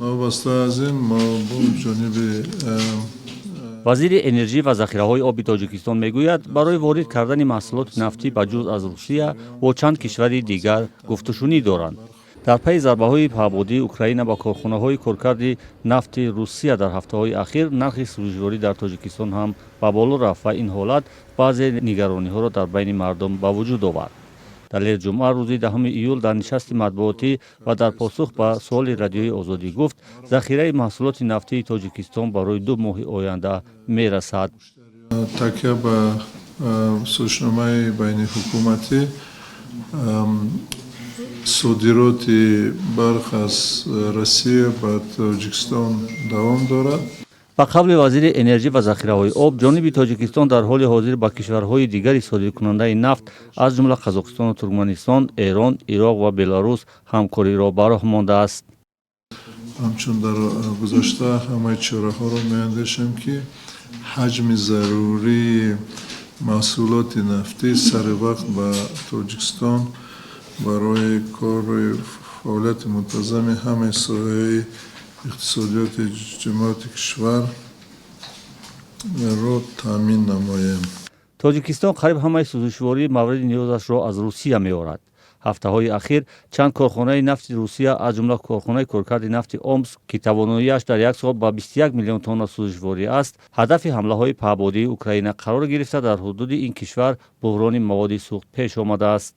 Новобаста аз ин, мо бо ҷониби Вазири энержӣ ва захираҳои оби Тоҷикистон мегӯяд, барои ворид кардани маҳсулоти нафтӣ ба ҷуз аз Русия бо чанд кишвари дигар гуфтушунид доранд. Дар пайи зарбаҳои паҳбодии Украина ба корхонаҳои коркарди нафти Русия дар ҳафтаҳои ахир нархи сӯзишворӣ дар Тоҷикистон ҳам ба боло рафт ва ин ҳолат баъзе нигарониҳоро дар байни мардум ба вуҷуд овард. Далер Ҷумъа рӯзи 10 июл дар нишасти матбуотӣ ва дар посух ба суоли Радиои Озодӣ гуфт, захираи маҳсулоти нафтии Тоҷикистон барои 2 моҳи оянда мерасад. Такя ба созишномаи байниҳукуматӣ, содироти барқ аз Россия ба Тоҷикистон давом дорад. Ба қавли вазири энержӣ ва захираҳои об, ҷониби Тоҷикистон дар ҳоли ҳозир ба кишварҳои дигари содиркунандаи нафт, аз ҷумла Қазоқистону Туркманистон, Эрон, Ироқ ва Беларус ҳамкориро ба роҳ мондааст. Ҳамчун дар гузашта, ҳамаи чораҳоро меандешем, ки ҳаҷми зарурии маҳсулоти нафтӣ сари вақт ба Тоҷикистон барои кори фаъолияти мунтазами ҳамаи соҳаи иқтисодиёти ҷамъияти кишварро таъмин намоем. Тоҷикистон қариб ҳамаи сӯзишвории мавриди ниёзашро аз Русия меорад. Ҳафтаҳои ахир чанд корхонаи нафти Русия, аз ҷумла корхонаи коркарди нафти Омск, ки тавоноияш дар як сол ба 21 миллион тонна сӯзишворӣ аст, ҳадафи ҳамлаҳои паҳбодии Украина қарор гирифта, дар ҳудуди ин кишвар буҳрони маводи сӯхт пеш омадааст.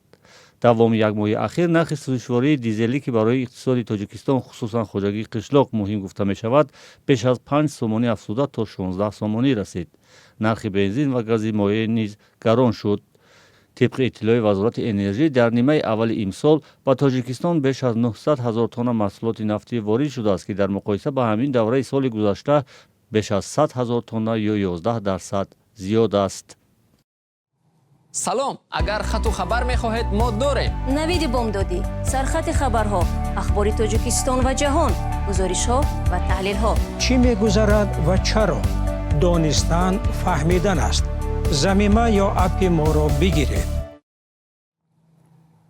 Давоми як моҳи ахир нархи сӯзишвории дизелӣ, ки барои иқтисоди Тоҷикистон, хусусан хоҷагии қишлоқ, муҳим гуфта мешавад, беш аз 5 сомонӣ афзуда то 16 сомонӣ расид. Нархи бензин ва гази моеъ низ гарон шуд. Тибқи иттилои Вазорати энержӣ, дар нимаи аввали имсол ба Тоҷикистон беш аз 900 ҳазор тонна маҳсулоти нафтӣ ворид шудааст, ки дар муқоиса ба ҳамин давраи соли гузашта беш аз 100 ҳазор тонна ё 11% зиёд аст. Салом, агар хату хабар мехоҳед, мо дорем. Навиди бомдодӣ, сархати хабарҳо, ахбори Тоҷикистон ва ҷаҳон, гузоришҳо ва таҳлилҳо. Чӣ мегузарад ва чаро? Донистан фаҳмидан аст. Замима ё аппи моро бигиред.